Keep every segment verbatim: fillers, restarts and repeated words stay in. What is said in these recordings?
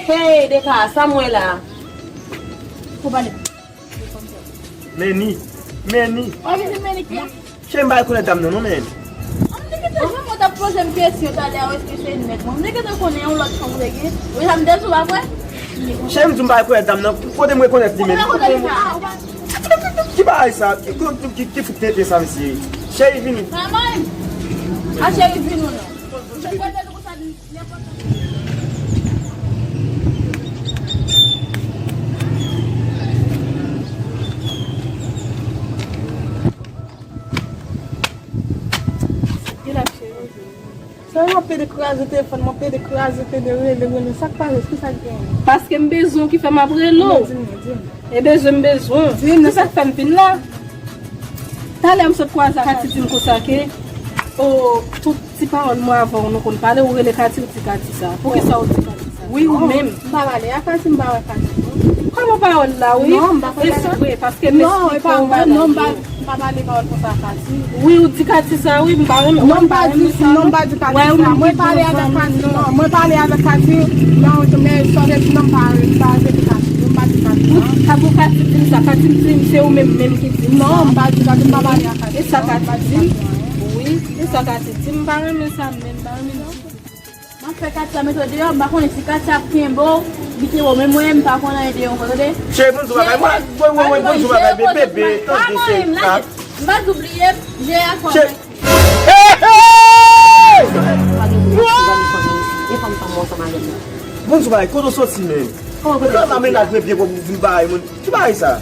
Hey, Deka, sa m wè la? Ou pale. Meni, Meni. Wè ki se Meni ki? Cheri, m pa rekonèt dam nan, non, men. An, m te gentan, jan mwen t ap poze m kesyon talè a, èske se nèg mwen? M te gentan konnen yon lòt fanm ou te gen. Wi, sa m te di w, pa vre? Cheri, m di w m pa rekonèt dam nan. Kote m rekonèt li, men? Ou pa rekonèt li, sa? Ki bagay sa? Ki, ki, ki, ki fout tenten sa, mesye? Cheri, vini. Maman! A, cheri, vini ou non? Se kote nou konsa di nenpòt. Sa yo ap pede kraze telefòn mwen, pede kraze, pede rele, rele. Sa k pase? Kisa k genyen? Paske m bezwen w ki fè m ap rele w. Di m, di m. E bezwen m bezwen w. Di m, se sa k fè m vin la. Talè m sot kwaze ak Kati, di m konsa ke, o, tout ti pawòl mwen avè w nou konn pale, ou rele Kati, ou di Kati sa. Poukisa ou di Kati sa? Wi, ou menm. M pa pale ak Kati, m pa wè Kati. Kòman pawòl la, wi? Non, m pa pale. E sa vre, paske m eksplike w bagay yo. Non, m pa pale pawòl konsa ak Kati. Wi, ou di Kati sa, wi, m pa renmen. Non, m pa di, non, m pa di Kati sa. Mwen pale avèk Kati, non, mwen pale avèk Kati, non, men sa w te di, non, m pa, m pa repete Kati, non, m pa di Kati sa. Pou Kati di m sa, Kati di m se ou menm, menm ki di m sa. Non, m pa di Kati, m pa pale ak Kati. E sa Kati di m? Wi, e sa Kati di m, m pa renmen sa, men m pa renmen di. M ap fè Kati sa mete w deyò, m pa konnen si Kati ap kenbe w, li kenbe w, men mwen, m pa konn anyen de yon kote, tande. Cheri, bonjou, bagay, mwen, mwen, mwen, bonjou, bagay, bebe, tande, cheri, m pa di w bliye m, jere ak kò mwen. Hey, hey! Bonjou, bagay, kote w soti, men? Ou nan mennaj mwen byen pwòp, ou vin bay moun. Ki bagay sa?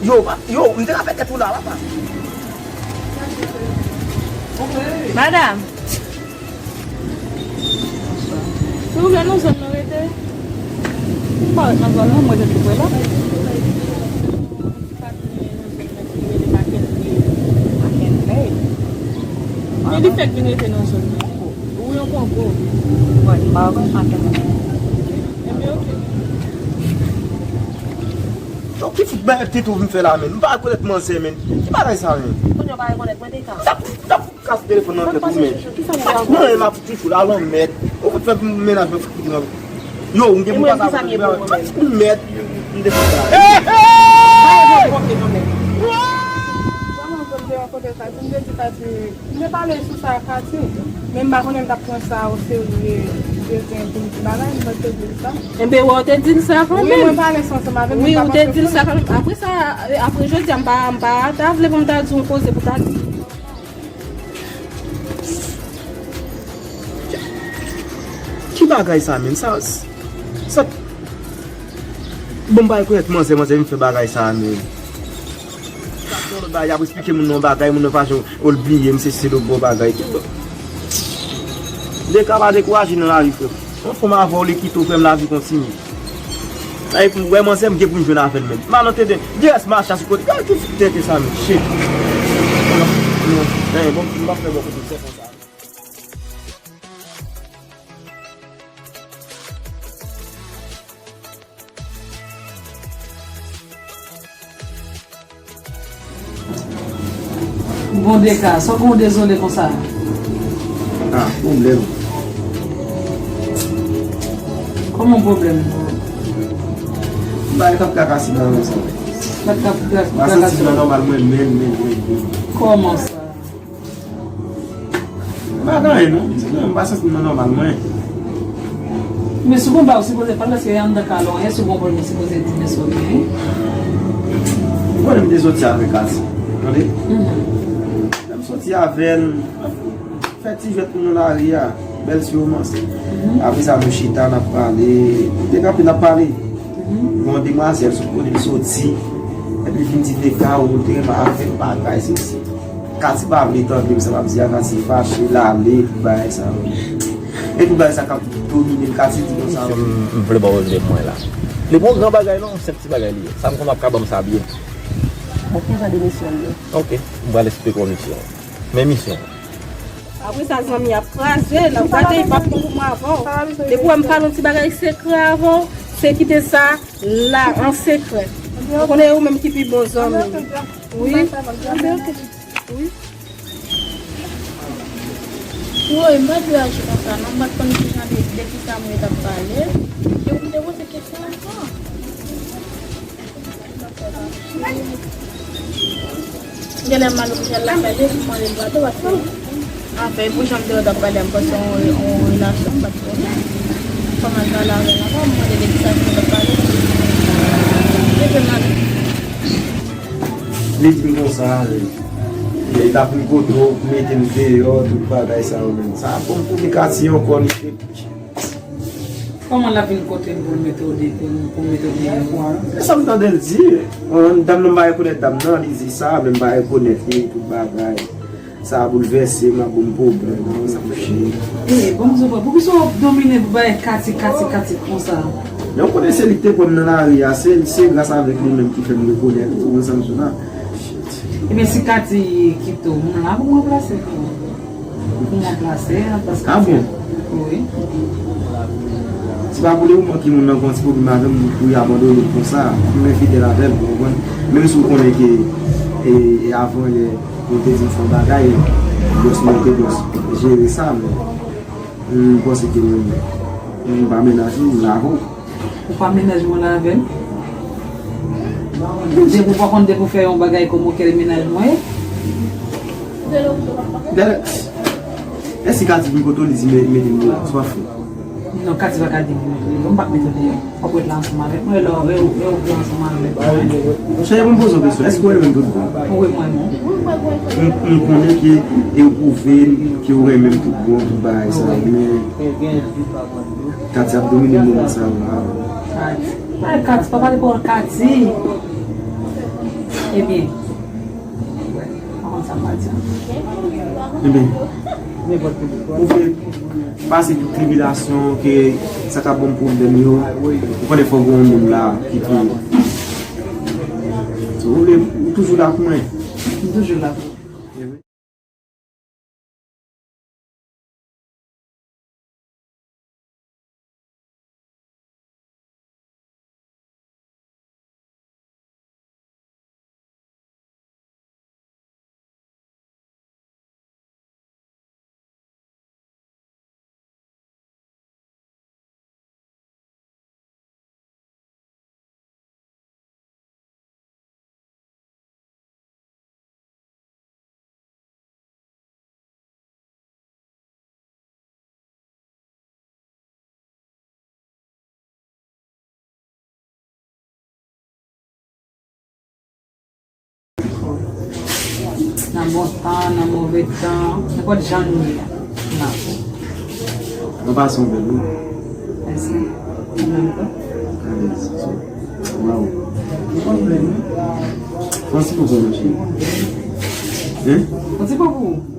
Yo, pa, yo, m te ka fè tèt ou la, papa. Madanm. Si w vle nan zòn nan rete. M pa ret nan zòn nan, mwen rete tou prè la. Ti pa tounen nan zòn nan ki rele Mackenley. Mackenley. Men li fèk vin rete nan zòn nan. Ou yon kongo. Mwen, m pa konn Mackenley. Enben, oke. Yo, ki fout bagay tete w vin fè la, men? M pa rekonèt manzè, men. Ki bagay sa, men? Kounye a w pa rekonèt mwen, Deka? Sa, sa, Kase telefòn nan tèt ou, men. Sa k pase, Jojo? Kisa m fè ankò? Non, e m ap fout ou la, lanmèd. Ou fout fè pou mennaj mwen fout kite m. Yo, m gen pou pase avèk ou. Mèd, m te fout la. Hey, hey! Vrèman, m te rankontre Kati, m te di Kati, m te pale sou sa ak Kati. Men m pa konnen m t ap pran sa oserye, bezwen pou m di bagay, m pa te di l sa. Enben, wè, w te di l sa kanmenm. Wi, mwen pale sa ansanm avè l, men m pa panse. Wi, w te di l sa kanmenm. Apre sa, apre jodi a, m pa, m pa ta vle pou m ta di w yon koze pou ta di. Ki bagay sa, menm? Sa, sa, bon, m pa rekonèt manzè, manzè vin fè bagay sa, menm. Sa se yon lòt bagay, y ap esplike moun nan yon bagay, moun nan pa janm, o, l bliye m, se, se lòt bò bagay. Deka, pa dekouraje nan lavi, frè m. Yon fanm avè w, li kite w, frè m, lavi kontinye. Sa e pou m wè manzè, m gen pou m jwenn avè l menm. M al nan tenten, gen rès macha sou kote. Gade ki tenten sa, men. Shit. Non, non, bon, m pa fè bon kote, se konsa. Bon, Deka, sa w gen w dezole konsa? Ah, pwoblèm. Kòman pwoblèm? Bagay k ap trakase m nan men sa. Bagay k ap tra-, trakase m nan nòmal mwen menm, menm, menm, menm. Kòman sa? M pa gen anyen non. M pa santi m nan nòmal mwen. Men si w gon bagay ou sipoze pale, paske anndan kay la, ou ye, si w gon pwoblèm ou sipoze di, men sa w gen. Ou konnen m te soti avè Kati, tande? Mhm. Lè m soti avè l, fè ti jwèt nou nan lari a, bèl ti romans. Mhm. Apre sa, nou chita, n ap pale. Nou te kanpe, n ap pale. Mhm. Gon demwazèl sot kote l soti, epi l vin di, Deka, ou te renmen avè m, bagay, sesi. Kati pa vle tande m, sa m ap di a, Kati fache, l ale, tout bagay sa yo. E tout bagay sa k ap domine m, Kati di konsa. Misyon, m, m vle ba w rele mwen la. Li pa yon gran bagay non, yon senp ti bagay li ye. Sa m konn w ap ka ban m sa byen. Bon, ki jan de misyon l ye? Ok, m pral eksplike w misyon an. Men misyon an. Apre sa, zanmi ap kraze, l ap gate, li p ap bon pou mwen avè w. Depi w wè m pale yon ti bagay sekrè avè w, se kite sa la, an sekrè. Ou konnen ou menm ki pi bon zanmi. Wi. Wi. Woy, m pa t dwe aji konsa non, m pa t konn ki jan de, de kisa moun yo t ap pale. Yo pou te poze kesyon ankò. Genlè m al opital lakay li, m mande l pardon, paske, anfen, pou jan m te wè l t ap pale a, m panse yon, yon relasyon, m pa t konnen. Fò m al pale avè l ankò, m mande l de kisa l t ap pale. Epi m ale. Li di m konsa, li t ap vin kote w, mete m deyò, tout bagay sa yo menm. Sa bon pou li kati ankò, li te Kòman l ap vin kote m pou l mete w de-, pou l, pou l mete w deyò? Se sa m tande l di. Dam nan m pa rekonèt dam nan, li di sa, men m pa rekonèt li, tout bagay. Sa boulvèse m, ap ban m pwoblèm, sa fouche. E, bon, m sou poukisa w ap domine pou bay kati, kati, kati konsa? Lè w konnen se li ki te pran m nan lari a, se, se gras avèk li menm ki fè m rekonèt ou, ou konprann sa m di w la. Ebyen, si kati kite w, m la pou m ranplase l pou ou. Ou pou ranplase l, paske... Ah bon? Wi. Se pa pou le moman ke moun nan gen yon ti pwoblèm avè m, pou y abandone l konsa, pou m fidèl avè l, ou konprann? Menm si w konnen ke, e, e avan yè, ou te di m fè yon bagay, bòs mwen te bòs, jere sa, men m panse ke mwen, m pa mennaj ou, m la avè w. Ou pa mennaj mwen la avè m? Depi w pa konn depi w fè yon bagay kòman kèl mennaj mwen ye? Dèlè, èske Kati vin kote w li di me-, mete m deyò? Se pa fou. Non, Kati pa ka di m mete w deyò. M p ap mete w deyò. W ap ret la ansanm avèk mwen, lè w, lè w, lè w vle ansanm avèk mwen. Monchè, ban m poze yon kesyon. Èske w renmen m tout bon? Wi, mwen renmen w. M, m konnen ke e ou pwouve m ke ou renmen m tout bon, tout bagay sa, men Kati ap domine moman sa yo la. Ay, Kati, pa pale pou Kati. Ebyen, pa konn sa m pral di. Ebyen, ou vle pase tout tribilasyon, ke sa ka ban m pwoblèm yo, ou konnen fò gen yon moun la ki pou ou. So, ou vle, ou toujou la pou mwen. M toujou la pou ou. Nan bon tan, nan move tan, nenpòt jan nou ye a, n ap. Mwen pase yon bèl wi. Mèsi. Ou menm tou. Alèz. Waw. Fè yon ti po pou mwen, cheri. Hein? Yon ti po pou ou.